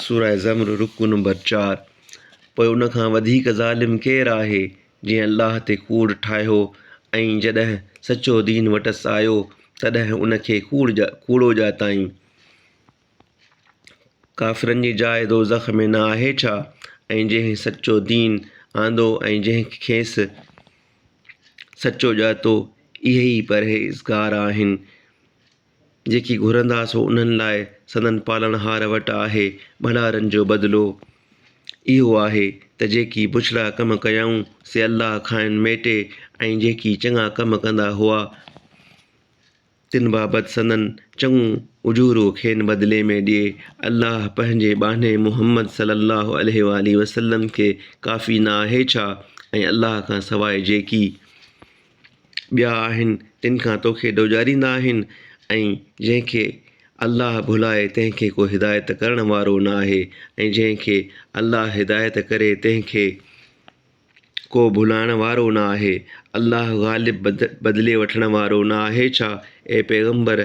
سوره زمر رڪوع نمبر چار، پوء ان کان وڌيڪ ظالم ڪير آهي جنهن الله تي ڪوڙ ٺاهيو ۽ جڏهن سچو دين وٽس آيو تڏهن ان کي ڪوڙو ڄاتائين. ڪافرن جي جاء دوزخ ۾ نه آهي ڇا؟ ۽ جنهن سچو دين آندو ۽ جنهن کيس سچو ڄاتو اهي ئي پرهيزگار آهن. جيڪي گهرندا سو انهن لاء سندن پالڻهار وٽ آهي ڀلارن جو بدلو اهو آهي ته جيڪي بڇڙا ڪم ڪيائون سي الله کانئن ميٽي ۽ جيڪي چڱا ڪم ڪندا هئا تن بابت سندن چڱو اجورو کين بدلي ۾ ڏئي. الله پنهنجي ٻانهي محمد صلي الله عليه واٰله وسلم کي ڪافي نه آهي ڇا؟ ۽ الله کان سواء جيڪي. ٻيا آهن تن کان توکي ڊوڄاريندا آهن ۽ جنهن کي الله ڀلائي تنهن کي ڪو هدايت ڪرڻ وارو نه آهي ۽ جنهن کي الله هدايت ڪري تنهن کي ڪو ڀلائڻ وارو نه آهي. الله غالب بدلي وٺڻ وارو نه آهي ڇا؟ اي پيغمبر!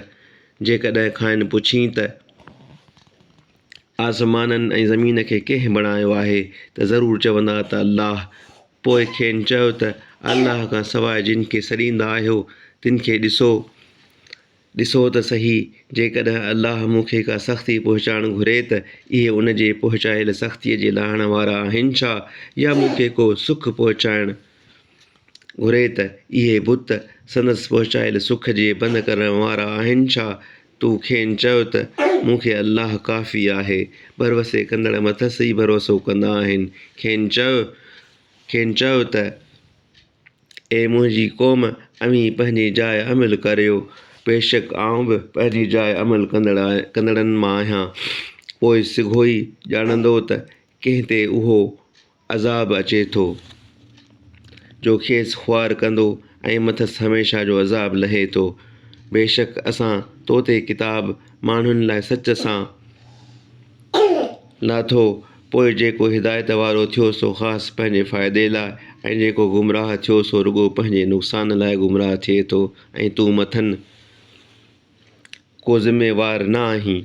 جيڪڏهن کانئن پڇين ته آسمانن ۽ زمين کي ڪنهن بڻايو آهي؟ ته ضرور چوندا ته الله. پوء کين چيو ته الله کان سواء جن کي سڏيندا آهيو تن کي ڏسو، ڏسو ته سهي، جيڪڏهن الله مون کي ڪا سختي پهچائڻ گهري ته اهي ان جي پهچايل سختيء جي لاهڻ وارا آهن ڇا؟ يا مون کي ڪو سک پهچائڻ گهري ته اهي بت سندس پهچايل سک جي بند ڪرڻ وارا آهن ڇا؟ تون کين چئو ته مون کي الله ڪافي آهي، ڀروسي ڪندڙ مٿس ئي ڀروسو ڪندا آهن. کين چئو، کين چئو ته اي منهنجي قوم! اوهين پنهنجي جاء عمل ڪريو، بيشڪ آئون به پنهنجي جاء عمل ڪندڙن مان آهيان. پوء سگهو ئي ڄاڻندو ته ڪنهن تي اهو عذاب اچي ٿو، جو کيس خوار ڪندو ۽ مٿس هميشه جو عذاب لهي ٿو. بيشڪ اسان تو تي ڪتاب ماڻهن لاء سچ سان لاٿو، پوء جيڪو هدايت وارو ٿيو سو خاص پنهنجي فائدي لاء ۽ جيڪو گمراهه ٿيو سو رڳو پنهنجي نقصان لاء گمراهه ٿئي ٿو ۽ تون مٿن ڪو ذميوار نه آهين.